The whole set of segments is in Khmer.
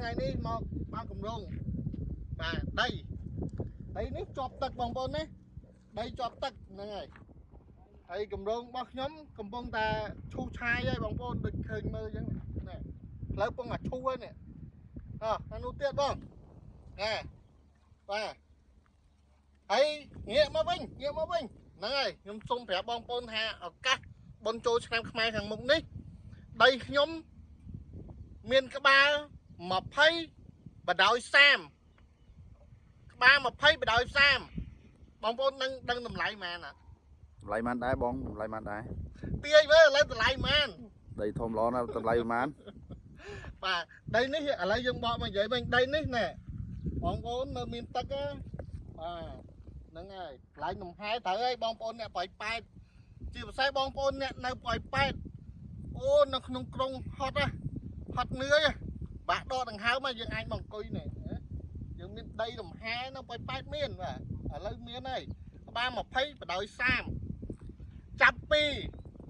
ថ្ងៃនេះមកបើកគម្រោងបាទដីដីនេះជាប់ទឹកបងប្អូនណាដីជាប់ទឹកហ្នឹងហើយហើយគម្រោងរបស់ខ្ញុំកំពុងតែឈូសឆាយហើយបងប្អូនដូចឃើញមើលអញ្ចឹងនេះផ្លូវពងអាឈូសហើយនេះអោះខាងនោះទៀតបងណែបាទហើយងាកមកវិញងាកមកវិញហ្នឹងហើយខ្ញុំសូមប្រាប់បងប្អូនថាឱកាសបុណ្យចូលឆ្នាំខ្មែរខាងមុខនេះដីខ្ញុំមានក្បាល20បដោយ30ក្បាល20បដោយ30បងប្អូននឹងដឹងតម្លៃប៉ុន្មានណា តម្លៃប៉ុន្មានដែរបងតម្លៃប៉ុន្មានដែរ ទាយមើលឥឡូវតម្លៃប៉ុន្មាន ដីធំល្អណាស់តម្លៃប៉ុន្មាន បាទដីនេះឥឡូវយើងបកមកនិយាយវិញដីនេះណែបងប្អូនមើលមានទឹកណាបាទហ្នឹងហើយកន្លែងលំហែត្រូវហើយបងប្អូនអ្នកប៉ោយប៉ែតជាពិសេសបងប្អូនអ្នកនៅប៉ោយប៉ែតអូនៅក្នុងក្រុងហត់ណាហត់នឿយបាក់ដកដង្ហើមមកយើងអាចមកអង្គុយនេះយើងមានដីលំហែនៅប៉ោយប៉ែតមានបាទឥឡូវមានហើយក្បាល20បដោយ30ចាប់ពី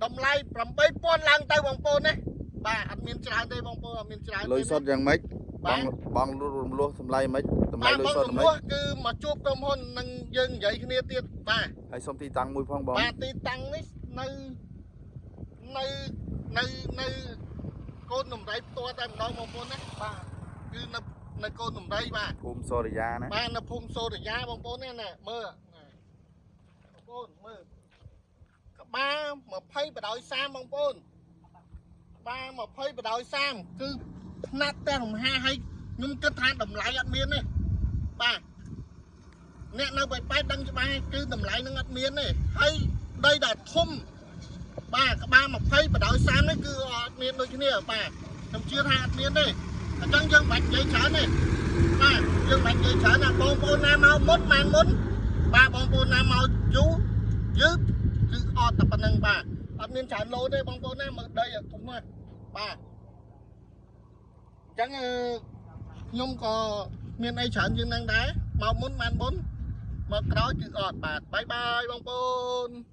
តម្លៃ8000ឡើងទៅបងប្អូនណាបាទអត់មានច្រើនទេបងប្អូនអត់មានច្រើនទេ លុយសុទ្ធយ៉ាងម៉េចបងបងរំលោះតម្លៃម៉េចតម្លៃលុយសុទ្ធ ម៉េចគឺមកជួបក្រុមហ៊ុននឹងយើងនិយាយគ្នាទៀតបាទ ហើយសុំទីតាំងមួយផងបង បាទទីតាំងនេះនៅនៅនៅនៅកូនដំរីផ្ទាល់តែម្ដងបងប្អូនណាបាទគឺនៅនៅកូនដំរីបាទ ភូមិសូរិយាណា បាទនៅភូមិសូរិយាបងប្អូននេះណាមើលបងប្អូនមើលក្បាល20បដោយ30បងប្អូនក្បាល20បដោយ30គឺថ្នាក់ផ្ទះរំហាឲ្យខ្ញុំគិតថាតម្លៃអត់មានទេបាទអ្នកនៅប៉ែតដឹងច្បាស់គឺតម្លៃនឹងអត់មានទេហើយដីដែលធំបាទក្បាល20បដោយ30នេះគឺអត់មានដូចគ្នាបាទខ្ញុំជឿថាអត់មានទេអញ្ចឹងយើងមិនបាច់និយាយច្រើនទេបាទយើងមិនបាច់និយាយច្រើនណាបងប្អូនណាមកមុនបានមុនបាទបងប្អូនណាមកយូរយឺតគឺអត់តែប៉ុណ្្នឹងបាទអត់មានច្រើនលោទេបងប្អូនណាមើលដីធំណាស់បាទអញ្ចឹងខ្ញុំក៏មានអីច្រើនជាងនឹងដែរមកមុនបានមុនមកក្រោយគឺអត់បាទ bye bye បងប្អូន។